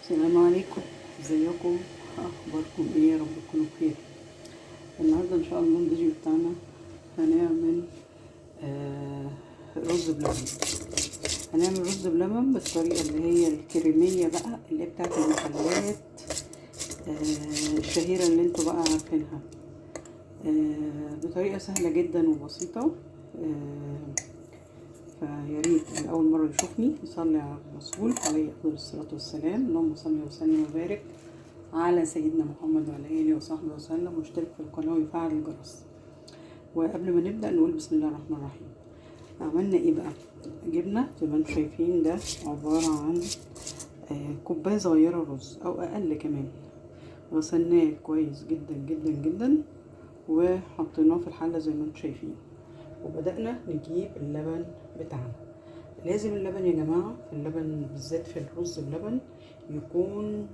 السلام عليكم، ازيكم؟ اخباركم ايه؟ يا رب تكونوا بخير. النهارده ان شاء الله الفيديو بتاعنا هنعمل رز بلبن. هنعمل رز بلبن بالطريقة اللي هي الكريميه بقى، اللي بتاعت المحلات الشهيرة اللي انتوا بقى عارفينها، بطريقة سهلة جدا وبسيطة. فيا ريت اللي اول مرة يشوفني يصلي على الرسول عليه افضل الصلاة والسلام. اللهم صل وسلم وبارك على سيدنا محمد وعلى اله وصحبه وسلم، واشترك في القناة ويفعل الجرس. وقبل ما نبدا نقول بسم الله الرحمن الرحيم. عملنا ايه بقى؟ جبنا زي ما انتم شايفين ده عبارة عن كوباية صغيرة رز او اقل كمان، غسلناه كويس جدا جدا جدا وحطيناه في الحلة زي ما انتم شايفين، وبدأنا نجيب اللبن بتاعنا. لازم اللبن يا جماعة، في اللبن بالذات في الرز بلبن يكون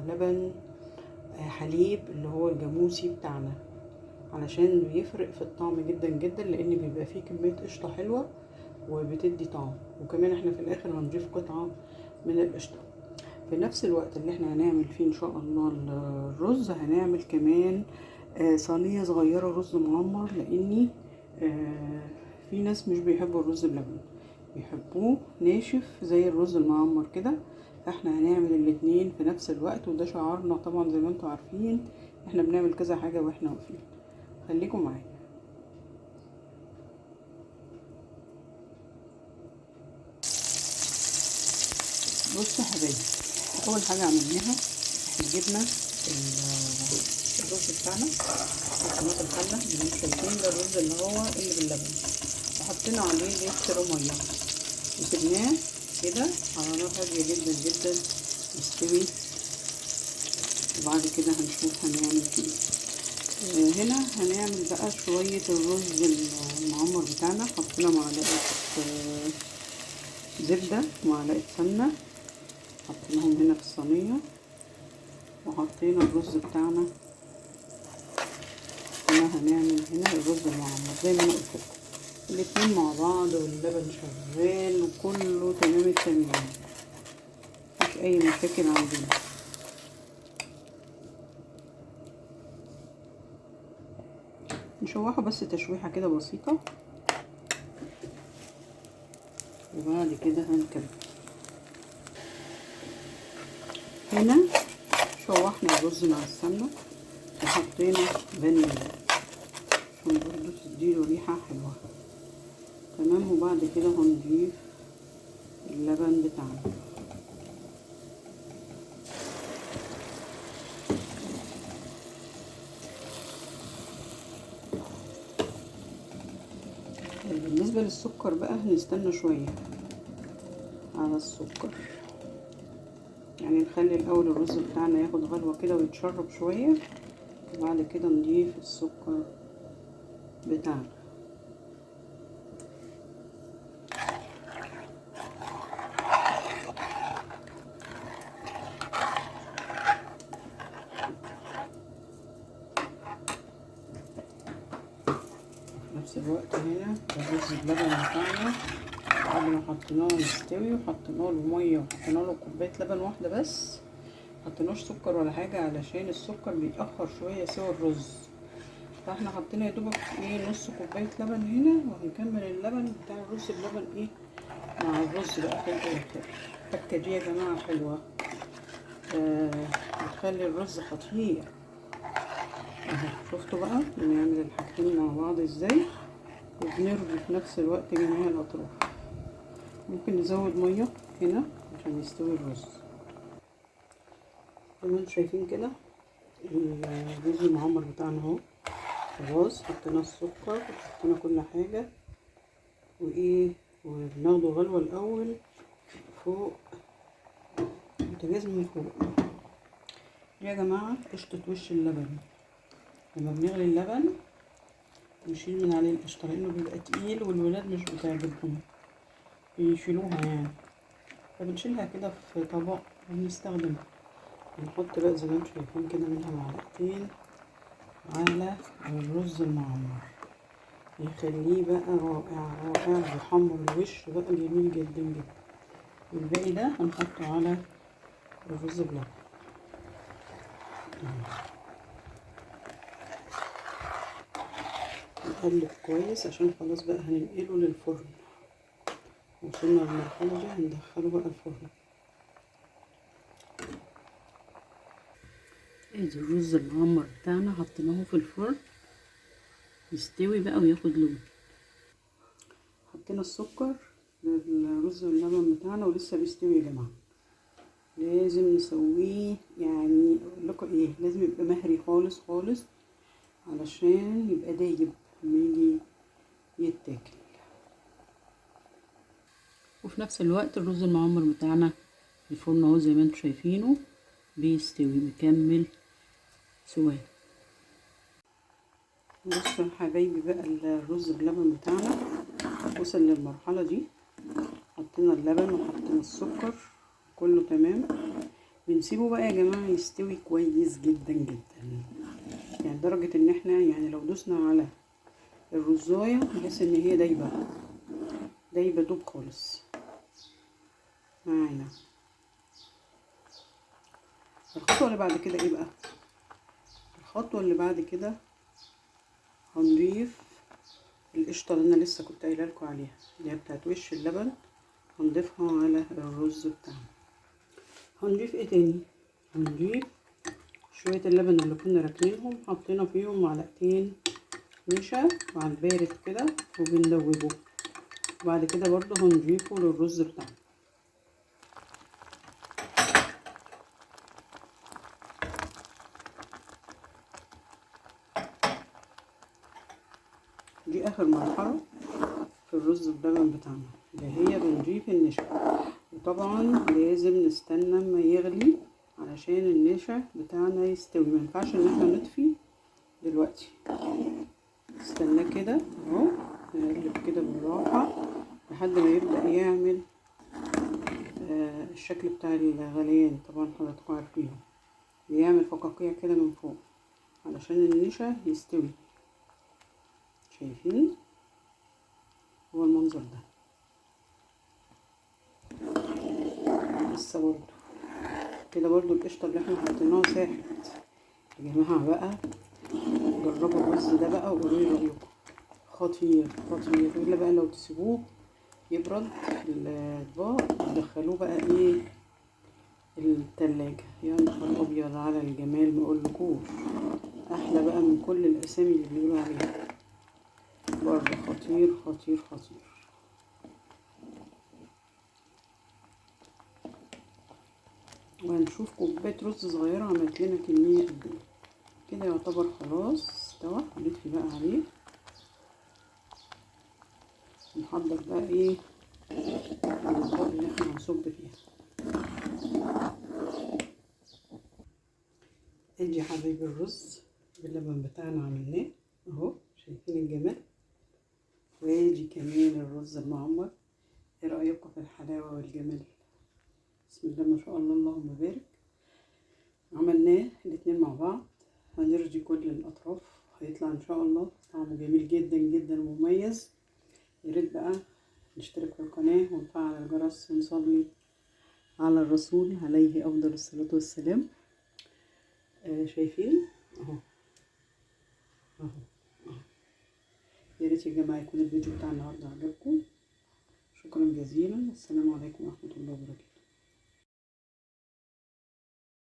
لبن حليب اللي هو الجاموسي بتاعنا، علشان بيفرق في الطعم جدا جدا، لان بيبقى فيه كمية قشطة حلوة وبتدي طعم. وكمان احنا في الاخر هنضيف قطعة من القشطة. في نفس الوقت اللي احنا هنعمل فيه ان شاء الله الرز، هنعمل كمان صينية صغيرة رز معمر، لاني في ناس مش بيحبوا الرز بلبن، بيحبوه ناشف زي الرز المعمر كده، فاحنا هنعمل الاتنين في نفس الوقت. وده شعارنا طبعا زي ما انتم عارفين، احنا بنعمل كذا حاجة واحنا واقفين. خليكم معايا. بصوا يا حبايبي، اول حاجة عملناها احنا جبنا الرز بتاعنا، حطيناه في الحلة زي ما انتم شايفين، ده الرز اللي هو اللي باللبن، وحطينا عليه لتر مية وسيبناه كده على نار هادية جدا جدا يستوي. وبعد كده هنشوف هنعمل فيه. هنا هنعمل بقى شوية الرز المعمر بتاعنا. حطينا معلقه زبدة ومعلقة سمنه، حطيناهم هنا في الصينية، وحطينا الرز بتاعنا. هنا هنعمل هنا الرز المعمر زي ما انا قلت لكم، الاتنين مع بعض، واللبن شغال وكله تمام التمام، مفيش اي مشاكل عندنا. نشوحه بس تشويحه كده بسيطة، وبعد كده هنكمل. هنا شوحنا الرز مع السمنة وحطينا فانيليا عشان برضو تديله ريحه حلوة. تمام. وبعد كده هنضيف اللبن بتاعنا. بالنسبة للسكر بقى هنستنى شوية على السكر، يعني نخلي الاول الرز بتاعنا ياخد غلوه كده ويتشرب شوية، وبعد كده نضيف السكر بتاعنا. في نفس الوقت هنا الرز بلبن بتاعنا بعد ما حطيناه يستوي، وحطينا له مية وحطينا له كوباية لبن واحدة بس، حطيناش سكر ولا حاجة علشان السكر بيتاخر شوية سوى الرز، فاحنا حطينا يا دوبك ايه نص كوباية لبن هنا، وهنكمل اللبن بتاع الرز بلبن ايه مع الرز بقى في الاخر. التكه دي يا جماعة حلوة، بتخلي الرز خطير. اهو شفتوا بقى بنعمل الحاجتين مع بعض ازاي، وبنرضي في نفس الوقت جميع الاطراف. ممكن نزود مية هنا عشان يستوي الرز. زي ما انتم شايفين كده الرز المعمر بتاعنا اهو خلاص، حطينا السكر وحطينا كل حاجة وايه، وبناخده غلوه الاول فوق البوتاجاز من فوق. يا جماعة قشطه وش اللبن، لما بنغلي اللبن نشيل من عليه القشطه لانه بيبقى تقيل والولاد مش بتعجبهم بيشيلوها يعني، فبنشيلها كده في طبق وبنستخدمها. نحط بقى زي ما انتم شايفين كده منها معلقتين على الرز المعمر، يخليه بقى رائع رائع، ويحمر الوش بقى جميل جدا جدا. والباقي ده هنحطه على الرز بلبن. نقلب كويس عشان خلاص بقى هننقله للفرن. وصلنا للمرحلة دي هندخله بقى الفرن. ادي الرز المعمر بتاعنا حطيناه في الفرن يستوي بقى وياخد لون. حطينا السكر للرز واللبن بتاعنا ولسه بيستوي يا جماعة. لازم نسويه، يعني اقول لكم ايه، لازم يبقى مهري خالص خالص علشان يبقى دايب لما يجي يتاكل. وفي نفس الوقت الرز المعمر بتاعنا في الفرن اهو زي ما انتم شايفينه بيستوي مكمل سواه. بصوا يا حبايبي بقى الرز باللبن بتاعنا وصل للمرحلة دي. حطينا اللبن وحطينا السكر كله تمام. بنسيبه بقى يا جماعة يستوي كويس جدا جدا، يعني لدرجة ان احنا يعني لو دوسنا على الرزايه نحس ان هي دايبه دايبه دوب خالص معانا. الخطوة اللي بعد كده ايه بقى؟ الخطوة اللي بعد كده هنضيف القشطه اللي انا لسه كنت قايله لكم عليها، اللي هي بتاعت وش اللبن، هنضيفها على الرز بتاعنا. هنضيف ايه تاني؟ هنضيف شوية اللبن اللي كنا راكنينهم، حطينا فيهم معلقتين نشا مع البارد كده وبندوبه، وبعد كده برضو هنضيفه للرز بتاعنا. دي اخر مرحلة في الرز باللبن بتاعنا، اللي هي بنضيف النشا. وطبعا لازم نستنى ما يغلي علشان النشا بتاعنا يستوي، ما ينفعش ان احنا نطفي دلوقتي. استنى كده اهو، نقلب كده بالراحة لحد ما يبدا يعمل الشكل بتاع الغليان. طبعا حضراتكم عارفينه، بيعمل فقاقيع كده من فوق علشان النشا يستوي. شايفين هو المنظر ده؟ لسه برضو كده برضو القشطه اللي احنا حطيناها ساحت يا جماعة. بقى جربوا الرز ده بقى وقولوا لي رايكم، خطير خطير. الا بقى لو تسيبوه يبرد في الاطباق وتدخلوه بقى ايه التلاجة، يا نهار ابيض على الجمال، ما اقولكوش احلى بقى من كل الاسامي اللي بيقولوا عليها بره. خطير خطير خطير. وهنشوف كوباية رز صغيرة عملت لنا كمية قد ايه كده، يعتبر خلاص استوى. نطفي بقى عليه، نحضر بقى ايه الاطباق اللي احنا هنصب فيها. ادي يا حبايبي الرز باللبن بتاعنا عملناه اهو، شايفين الجمال؟ وادي كمان الرز المعمر. ايه رايكم في الحلاوة والجمال؟ بسم الله ما شاء الله، اللهم بارك. عملناه الاتنين مع بعض، هنرضي كل الاطراف، هيطلع ان شاء الله طعمه جميل جدا جدا ومميز. ياريت بقى نشترك في القناة ونفعل الجرس ونصلي على الرسول عليه افضل الصلاة والسلام. شايفين اهو اهو اهو. يا ريت يا جماعة يكون الفيديو بتاع النهارده عجبكم. شكرا جزيلا، والسلام عليكم ورحمة الله وبركاته.